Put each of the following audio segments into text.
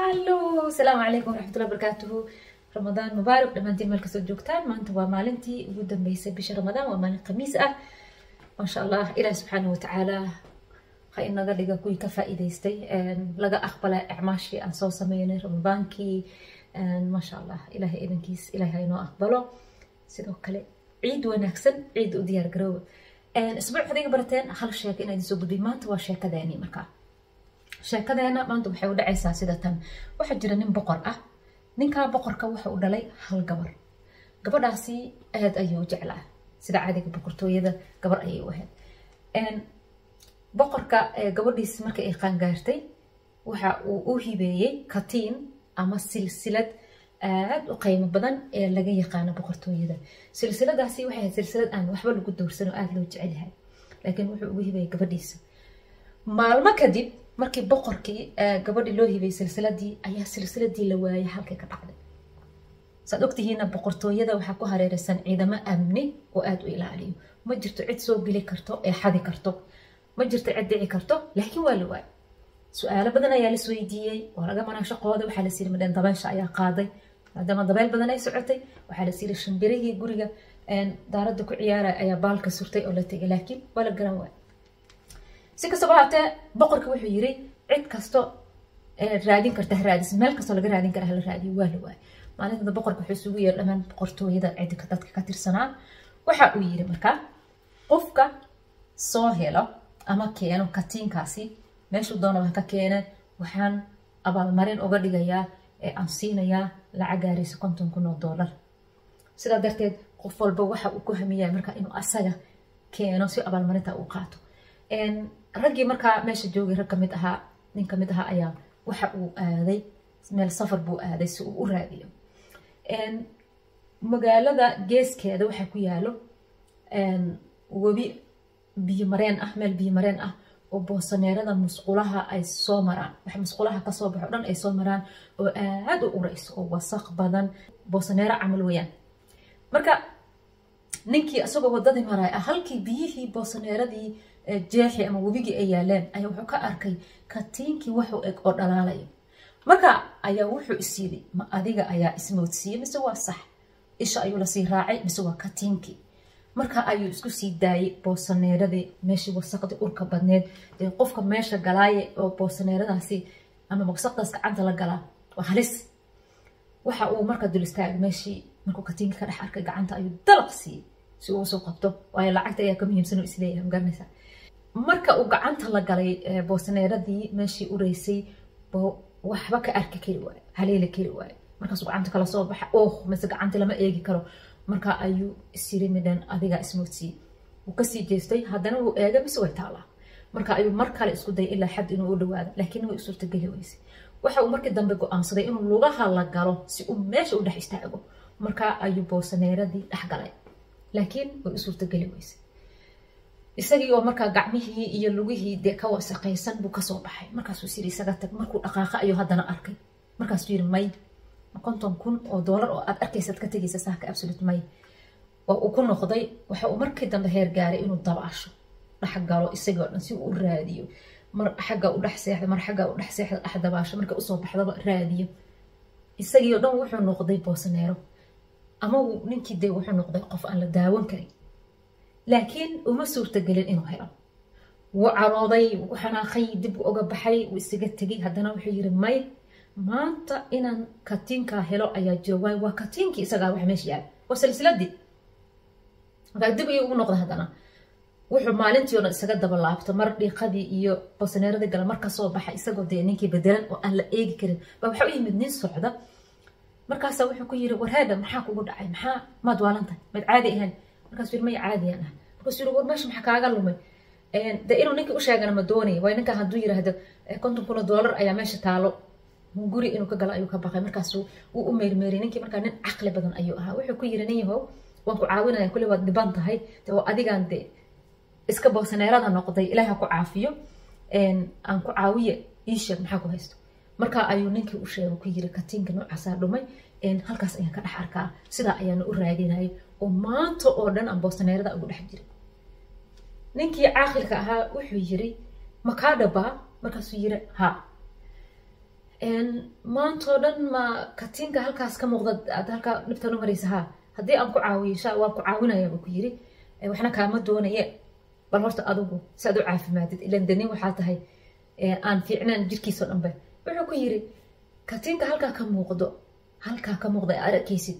Hallo, asalaamu calaykum waraxmatullahi wabarakaatuhu. Ramadaan mubaarak dhammaantiin meel kastoo joogtaan. Maanta waa maalintii ugu dambeysay bisha Ramadaan, waa maalin Khamiis ah. Maasha Allah, Ilaah subxaanahu watacaala ha inaga dhiga kuwii ka faa'iidaystay, laga aqbalay acmaashii aan soo sameynay Ramadaankii. Maasha Allah, Ilaahay idankiis Ilaahay ha inoo aqbalo. Sidoo kale ciid wanaagsan, ciid u diyaar garooba. Isbuuc waxaad iga barateen hal sheeko inaan idin soo gudbiyo. Maanta waa sheekadeeni. Markaa sheekadeena maanta waxay u dhacaysaa sida tan. Waxaa jira nin boqor ah. Ninkaa boqorka waxa uu dhalay hal gabar. Gabadhaasi aad ayuu u jeclaa. Sida caadiga boqortooyada gabar ayay u ahayd. Boqorka gabadhiisi markii ay qaangaartay waxa uu u hibeeyey katiin ama silsilad aad u qiimo badan ee laga yaqaano boqortooyada. Silsiladaasi waxay ahayd silsilad aan waxba lagu doorsan oo aad loo jecel yahay, laakiin wuxuu ugu hibeeyey gabadhiisa. Maalmo kadib markii boqorkii gabadhii loo hibeyey silsiladii, ayaa silsiladii la waayay halkay ka dhacday. Saad ogtihiinna, boqortooyada waxaa ku hareeraysan ciidamo amni oo aad u ilaaliyo. Ma jirto cid soo geli karto ee xadi karto, ma jirto cid dhici karto, laakiin waa la waayay. Su-aalo badan ayaa la isweydiiyey, waa laga manaashaqooday. Waxaa la siri madheen dabeysha ayaa qaaday, maadaama dabeyl badan ay socotay. Waxaa la siri shimbirihii guriga daaradda ku ciyaaraya ayaa baalka surtay oo la tegay, laakiin waa la garan waayay. Si kastaba haatee, boqorka wuxuu yiri cid kasto raadin karta ha raadis, meel kastoo laga raadin kara hala raadiyo. Waa la waayay. Maalintada boqorka wuxuu isugu yeeray dhammaan boqortooyada cidika dadka ka tirsanaa. Waxa uu yiri markaa, qofka soo helo ama keeno katiinkaasi, meeshuu doono ha ka keene, waxaan abaalmarin uga dhigayaa ee aan siinayaa lacag gaaraysa $50,000. Sidaa darteed qof walba waxa uu ku hamiyaya marka inuu asaga keeno si abaalmarinta uu qaato. Raggii markaa meesha joogay rag kamid ahaa, nin kamid ahaa ayaa waxa uu aaday meel, safar buu aaday si uu u raadiyo. Magaalada geeskeeda waxaa ku yaalo webi biyo mareen ah, meel biyo mareen ah oo boosaneerada musqulaha ay soo maraan, wax musqulaha kasoo baxo dhan ay soo maraan, oo aad u urayso oo wasaq badan, boosaneero camal weeyaan. Marka ninkii isagoo wadadii maraya ah, halkii biyihii boosaneeradii jeexi ama webigii ay yaaleen, ayaa wuxuu ka arkay katiinkii waxu eg oo dhalaalayo. Marka ayaa wuxuu is yidhi, ma adiga ayaa ismoodsiiyey mise waa sax? Isha ayuu lasii raacay, mise waa katiinkii? Marka ayuu isku sii daayey boosaneeradii, meeshii wasaqdii urka badneed. Dee qofka meesha galaaye oo boosaneeradaasi ama wasaqdaas gacanta la galaa waa halis. Waxa uu marka dul istaagay meeshii. Markuu katiinka ka dhex arkay, gacanta ayuu dalaq siiyey si uu usoo qabto, waayo lacagta ayaa ka muhiimsan oo isleeyahay, magaranaysaa. Marka uu gacanta la galay boosaneeradii meeshii ureysay, waxba ka arki kari waayo, haleeli kari waayo. Markaasuu gacanta kala soo baxa, oh, mise gacanta lama eegi karo. Marka ayuu isyiri, midhan adigaa ismoodsiiyey. Wuu kasii jeestay, haddana wuu eegay, mise way taalaa. Marka ayuu mar kale isku dayay ilaa xad inuu u dhawaado, laakiin way suurtageli weysay. Waxa uu markii dambe go-aansaday inuu lugaha la galo si uu meesha u dhex istaago. Marka ayuu boosaneeradii dhex galay, laakiin way u suurtageli weysay. Isagii oo markaa gacmihii iyo lugihii dee ka wasaqaysan buu kasoo baxay. Markaasuu is yiri isaga tag. Markuu dhaqaaqa ayuu haddana arkay. Markaasuu yiri, may, $50,000 oo aad arkaysaad ka tegaysa saaka? Absolute may. Waa uu ku noqday. Waxa uu markii dambe heer gaaray inuu dabaasho, dhex galo isagoo dhan si uu u raadiyo. Mar xagga u dhex seexda, mar xagga u dhex seexda, dhex dabaasho, marka usoo baxdaba raadiyo. Isagii oo dhan wuxuu noqday boosaneero, ama ninkii dee wuxuu noqday qof aan la daawan karin, laakiin uma suurtagelin inuu helo. Wuu carooday, wuu xanaaqay, dib u oga baxay, wuu isaga tegay. Haddana wuxuu yiri, may, maanta inaan katiinkaa helo ayaa jiro, waayo waa katiinkii isagaa wax meesha yaala, waa silsiladii. Markaa dib ayuu ugu noqday haddana. Wuxuu maalintii o dhan isaga daba laabto, mar dhiiqadii iyo boosaneeradii gala, mar kasoo baxa, isagoo dee ninkii bedelan oo aan la eegi karin ba waxa u yimid nin socda. Markaasaa wuxuu ku yiri, warheeda, maxaa kugu dhacay? Maxaa maad waalan tahay? Maad caadi ahayn? Markaasuu yiri, may, caadiyaan ah. Markaasuu yiri, war meesha maxaa kaaga lumay? De inuu ninkii u sheegana ma doonaya, waayo ninkan hadduu yiraahdo $50,000 ayaa meesha taalo, guri inuu ka galo ayuu ka baqay. Markaasuu wuu u meermeeriyay ninkii. Markaa nin caqli badan ayuu ahaa. Wuxuu ku yiri, nin yahow, waan ku caawinaya, kulli waad dhiban tahay de, oo adigaan de iska boosaneerada noqday, Ilaah ha ku caafiyo, aan ku caawiye, ii sheeg maxaa ku haysto. Marka ayuu ninkii u sheegay, ku yiri, katiinka noocaasaa dhumay, halkaas ayaan ka dhex arkaa, sidaa ayaana u raadinayay oo maanta oo dhan aan boosaneerada ugu dhex jiray. Ninkii caaqilka ahaa wuxuu yiri, ma kaa dhabaa? Markaasuu yiri, ha. Maantoo dhan ma katiinka halkaas ka muuqda aad halkaa dhibtan u maraysa? Haa, haddii aan ku caawiyo sha waan ku caawinaya, buu ku yiri, waxna kaama doonaye, bal horta adigu si aad u caafimaadid, ilan de nin waxaa tahay aan fiicnaan jirkiisoo dhanba. Wuxuu ku yiri, katiinka halkaa ka muuqdo, halkaa ka muuqda ee arkaysid,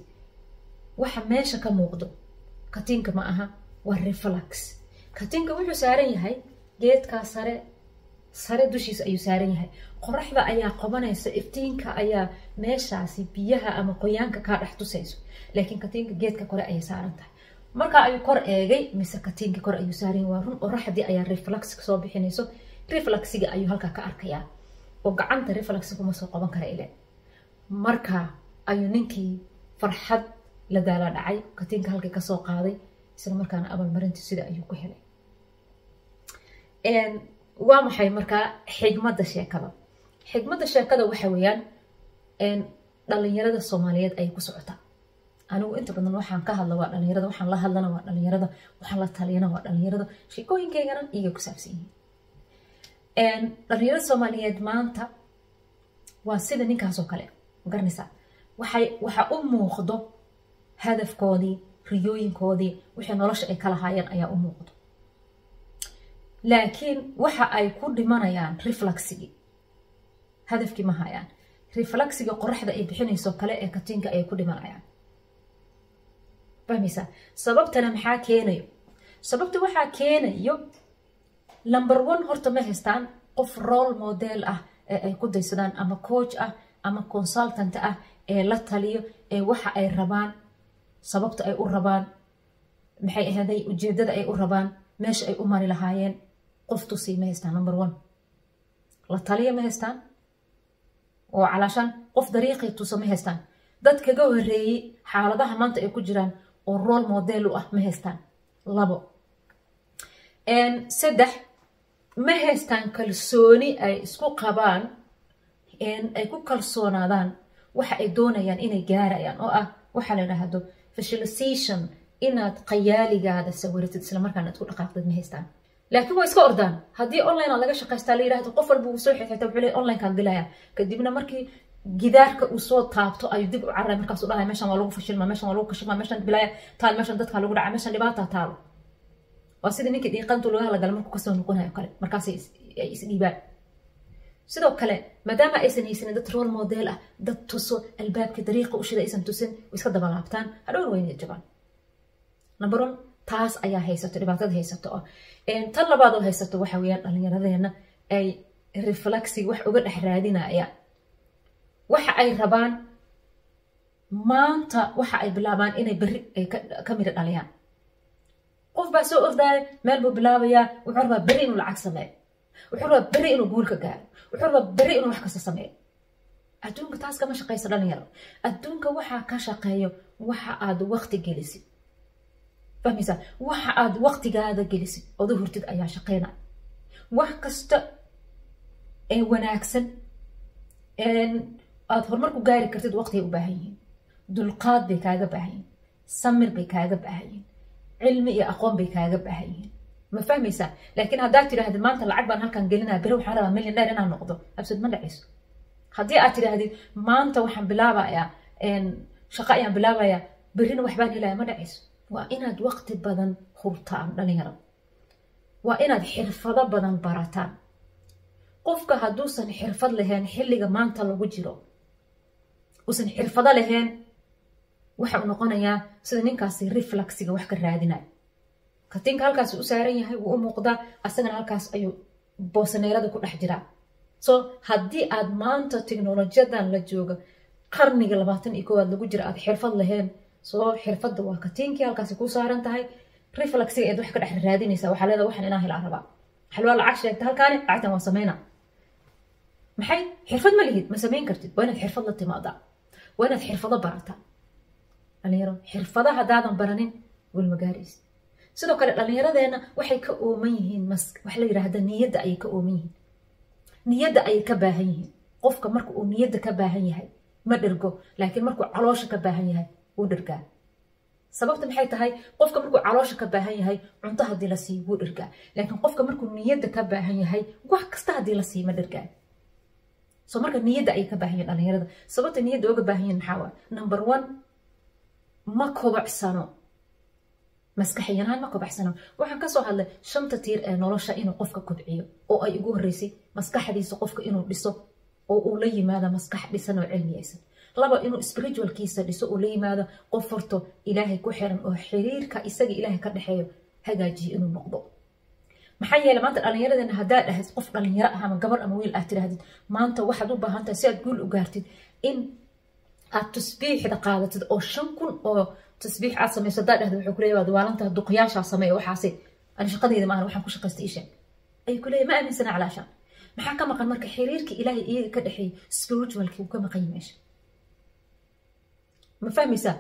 waxa meesha ka muuqdo katiinka ma aha, waa reflex. Katiinka wuxuu saaran yahay geedkaa sare sare dushiisa ayuu saaran yahay. Qoraxda ayaa qabanaysa, iftiinka ayaa meeshaasi biyaha ama qoyaanka kaa dhex tusayso, laakiin katiinka geedka kore ayay saaran tahay. Markaa ayuu kor eegay, mise katiinka kor ayuu saaran yahay. Waa run, qoraxdii ayaa reflex soo bixinayso, reflexiga ayuu halkaa ka arkayaa, oo gacanta reflex kuma soo qaban kara ile. Markaa ayuu ninkii farxad la daala dhacay, katiinka halkii kasoo qaaday, isla markaana abaalmarintii sida ayuu ku helay. Waa maxay markaa xigmadda sheekada? Xigmadda sheekada waxa weeyaan, dhalinyarada Soomaaliyeed ayay ku socotaa. Anigu inta badan waxaan ka hadla waa dhalinyarada, waxaan la hadlana waa dhalinyarada, waxaan la taliyana waa dhalinyarada, sheekooyinkaygana iyagay ku saabsan yihiin. Dhalinyarada Soomaaliyeed maanta waa sida ninkaasoo kale, ma garanaysaa? Waxay waxa u muuqdo hadafkoodii, riyooyinkoodii, wixii nolosha ay ka lahaayeen ayaa u muuqdo, laakiin waxa ay ku dhimanayaan reflexigii. Hadafkii ma hayaan, reflexiga qoraxda ay bixinayso kale ee katiinka ayay ku dhimanayaan. Fahmaysaa? Sababtana maxaa keenayo? Sababta waxaa keenayo, number one, horta ma haystaan qof role model ah ee ay ku daysadaan, ama coach ah ama consultant ah ee la taliyo, ee waxa ay rabaan, sababta ay u rabaan, maxay ahaday, ujeedada ay u rabaan, meesha ay u mari lahaayeen qof tusii ma haystaan. Number one, la taliya ma haystaan, oo calaashaan qof dariiqii tuso ma haystaan. Dad kaga horeeyey xaaladaha maanta ay ku jiraan oo role model u ah ma haystaan. Labo, saddex, ma haystaan kalsooni ay isku qabaan, ay ku kalsoonaadaan waxa ay doonayaan inay gaarayaan, oo ah waxaa la idhaahdo visualization, inaad qayaaligaada sawiratid isla markaana aad ku dhaqaaqdid ma haystaan. Laakiin waa iska ordaan. Haddii online aad laga shaqaystaa la yidhahdo, qof walba wuu soo xirxirta, wuxuu leeyahay onlinekaan gelaya. Kadibna markii gidaarka uu soo taabto ayuu dib u cararay, markaasuu dhahay, meeshan waa lagu fashilma, meeshan waa lagu kashilma, meeshan bilaaya taal, meeshan dadkaa lagu dhaca, meeshan dhibaata taalo. Waa sidii ninkii dhiiqantu laga hadlagala markuu kasoo noqonayo kale, markaasay ay isdhiibaan. Sidoo kale, maadaama aysan haysanin dad role model ah, dad tuso albaabkii dariiqa u shida aysan tusin, way iska dabalaabtaan, hadhowna way jabaan. Number one, taas ayaa haysato, dhibaatada haysato. Oo tan labaad oo haysato waxa weeyaan, dhallinyaradeena ay reflexig wax uga dhex raadinayaan waxa ay rabaan maanta, waxa ay bilaabaan inay berri ay ka midho dhaliyaan. Qof baa soo ordaaya, meel buu bilaabayaa, wuxuu rabaa berri inuu lacag sameeyo, wuxuu rabaa berri inuu guul ka gaaro, wuxuu rabaa berri inuu wax kasta sameeyo. Adduunka taas kama shaqayso, dhalinyaro. Adduunka waxaa ka shaqeeyo waxa aad waqti gelisid. Fahmaysaa? Waxa aad waqtigaada gelisid ood u hurtid ayaa shaqeynaya. Wax kasta ee wanaagsan aad horumar ku gaari kartid waqtigay u baahan yihiin, dulqaad bay kaaga baahan yihiin, samir bay kaaga baahan yihiin, cilmi iyo aqoon bay kaaga baahan yihiin. Ma fahmaysaa? Laakiin haddaad tidhaahdid, maanta lacag baan halkan gelinaya, beri waxaan rabaa millionaire inaan noqdo, absad ma dhacayso. Haddii aad tidhaahdid, maanta waxaan bilaabayaa shaqo ayaan bilaabayaa, berrina waxbaan helaya, ma dhacayso. Waa inaad waqti badan hurtaan, dhalinyaro. Waa inaad xirfado badan barataan. Qofka hadduusan xirfad lahayn, xilliga maanta lagu jiro uusan xirfado lahayn, waxa uu noqonayaa sida ninkaasi reflexiga wax ka raadinayo. Katiinka halkaas u saaran yahay wuu u muuqdaa, asagana halkaas ayuu boosaneerada ku dhex jiraa. So haddii aad maanta teknolojiyadan la jooga, qarniga 21aad lagu jira, aad xirfad lahayn, soo xirfadda waa katiinkii halkaasi ku saaran tahay, reflexiga eed wax ka dhex raadinaysaa. Waxaa leedahay, waxaan inaan helaa rabaa, xalwaa lacag sheegta halkaani, lacagtan waa sameynaa. Maxay? Xirfad ma lihid, ma samayn kartid. Waa inaad xirfad la timaadaa, waa inaad xirfado barataa, dhalinyaro. Xirfada haddaadan baranin, wal ma gaaraysid. Sidoo kale, dhallinyaradeenna waxay ka ooman yihiin mas waxa la yidhaahda niyadda ayay ka ooman yihiin, niyadda ayay ka baahan yihiin. Qofka marka uu niyadda ka baahan yahay ma dhergo, laakiin markuu caloosha ka baahan yahay wuu dhergaa. Sababta maxay tahay? Qofka markuu caloosha ka baahan yahay, cunto haddii la siiyo wuu dhergaa, laakiin qofka markuu niyadda ka baahan yahay, wax kasta haddii la siiyo ma dhergaa. So marka niyadda ayay ka baahan yihiin dhalinyarada. Sababta niyadda uga baahan yihiin maxaa waaye? Number one, ma kobacsano maskaxiyan, ma kobacsano. Waxaan kasoo hadlay shanta tiir ee nolosha inuu qofka kobciyo, oo ay ugu horreysay maskaxdiisa qofka inuu dhiso oo uu la yimaado maskax dhisan oo cilmiyeysan. Laba, inuu spiritualkiisa dhiso, uu la yimaado qof horto Ilaahay ku xiran oo xiriirka isaga Ilaahay ka dhexeeyo hagaajiyo inuu noqdo. Maxaa yeelay, maanta dhallinyaradeenna haddaa dhahayd qof dhalinyaro ah ama gabar ama wiil aad tidhaahdid, maanta waxaad u baahan tahay si aad guul u gaartid in aad tasbiixda qaadatid oo 5000 oo tasbiix aad samayso haddaa dhahdo, wuxuu kuleeyahay, "Waad waalantaha, duqyaashaa sameeya waxaasi, ani shaqadayda maahan, waxaan ku shaqaysta ii sheeg," ayuu kuleeyahay. Ma aaminsana calaashaan. Maxaa ka maqan marka? Xiriirka Ilaahay iyaga ka dhexeeyay, spiritualki, uu ka maqan yahay meesha. Ma fahmaysaa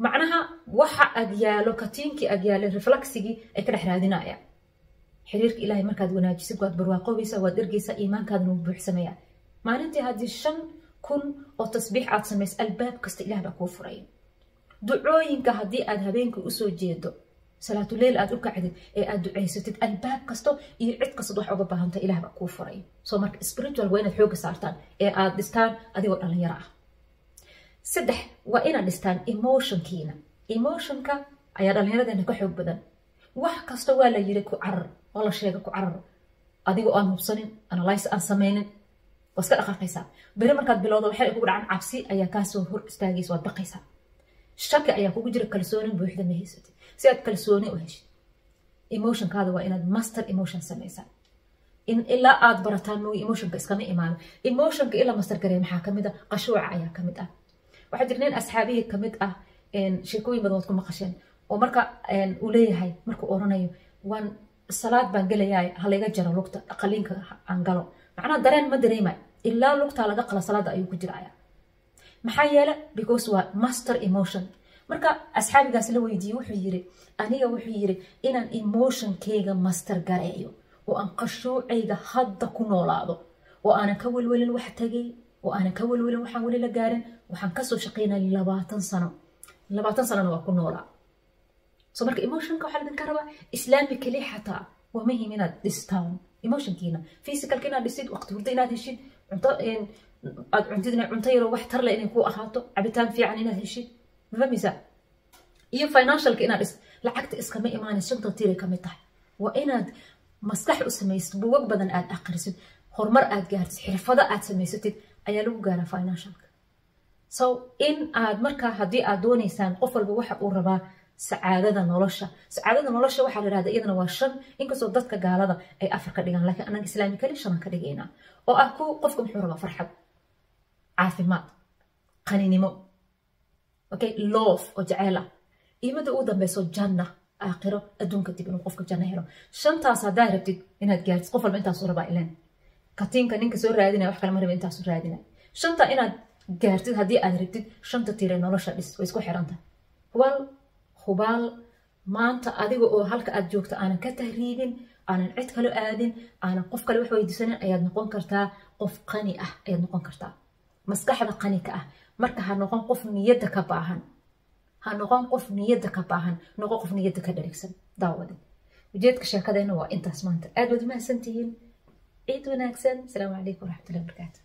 macnaha? Waxa agyaalo, katiinkii agyaalo, reflexigii ay ka dhex raadinayaan. Xiriirka Ilaahay markaad wanaajisid, waad barwaaqoobaysaa, waad ergeysaa, iimaankaadana wuu buuxsamayaa. Maalintii haddii 5000 oo tasbiix aad samayso, albaab kasta Ilaah baa kuu furaya. Ducooyinka haddii aad habeenkii usoo jeedo, salaatuleyl aad u kacdid ee aad ducaysatid, albaab kasto iyo cid kastood wax uga baahanta Ilaah baa kuu furaya. So marka spiritual waa inaad xooga saartaan ee aad dhistaan adigoo dhalinyaro ah. Saddex, waa inaad dhistaan emotionkiina. Emotionka ayaa dhallinyaradeena ka xoog badan. Wax kasta waa la yiri ku carar, oo la sheega ku carar, adigoo aan hubsanin, analyse aan sameynin, waa iska dhaqaaqaysaa. Beri markaad bilowdo, waxay kugu dhacan cabsi ayaa kaasoo hor istaagaysa, waad baqaysaa, shaki ayaa kugu jira, kalsooni buuxda ma haysatid. Si aad kalsooni u heshid, emotionkaada waa inaad master emotion samaysaa. In ilaa aad barataan mooy, emotionka iskama imaano. Emotionka ilaa master gareey maxaa kamid ah? Qashuuca ayaa kamid ah. Waxaa jira nin asxaabihii kamid ah, sheekooyin badan waad ku maqasheen, oo marka uu leeyahay, markuu oranayo, "Waan salaad baan gelayaa, halayga jaro lugta, qaliinka aan galo," macnaha dareen ma dareemayo ilaa lugtaa laga qala, salaada ayuu ku jiraya. Maxaa yeele? Because waa master emotion. Marka asxaabigaas la weydiiyey, wuxuu yiri, "Aniga," wuxuu yiri, "inaan emotionkayga master gareeyo oo aan qashuucayga hadda ku noolaado oo aanan ka welwelin wax tagay oo aanan ka welwelin waxaan weli la gaarin, waxaan kasoo shaqaynaya 20 sano, 20 sanona waa ku noolaa." So marka emotionka waxaa lidinka rabaa, islamically xataa waa muhiim inaad dhistaan emotionkiina, physicalka inaad dhisid, waqti hurdo inaad heshid, cunto aad cuntid inay cunto yaro wax tarle inay ku ahaato, cabitaan fiican inaad heshid. Ma fahmaysaa? Iyo financialka inaad dhis. Lacagta iskama imaanay, shanta tiiray kamid tahay. Waa inaad maskax u samaysid, buugag badan aad akhrisid, horumar aad gaartid, xirfado aad samaysatid ayaa lagu gaaraa financialka. So in aad markaa haddii aad doonaysaan, qof walba waxa uu rabaa sacaadada nolosha. Sacaadada nolosha waxaa la yidhahda iyadana waa shan, inkastoo dadka gaalada ay afar ka dhigaan, laakiin anaga islamically shan ka dhigaynaa, oo ah ku qofka muxuu rabaa? Farxad, caafimaad, qaninimo, okay, love oo jaceyl ah, iyo midda ugu dambeyso janna, aakhiro, adduunka dib inuu qofka janno helo. Shantaas haddaa rabtid inaad gaartid, qof walba intaasuu rabaa. Ileen katiinka ninka soo raadinaya wax kale ma raba, intaasuu raadinaya. Shanta inaad gaartid haddii aad rabtid, shanta tiire nolosha dhis, way isku xiran tahay. Hubaal, hubaal, maanta adiga oo halka aad joogto aanan ka tahriibin, aanan cid kale aadin, aanan qof kale wax weydiisanin, ayaad noqon kartaa qof qani ah, ayaad noqon kartaa maskaxda qani ka ah. Marka ha noqon qof niyadda ka baahan, ha noqon qof niyadda ka baahan, noqon qof niyadda ka dherigsan. Daawade, ujeedka sheekadeenna waa intaas maanta. Aad baad umahadsantihiin. Ciid wanaagsan. Asalaamu calaykum waraxmatullahi wabarakaatu.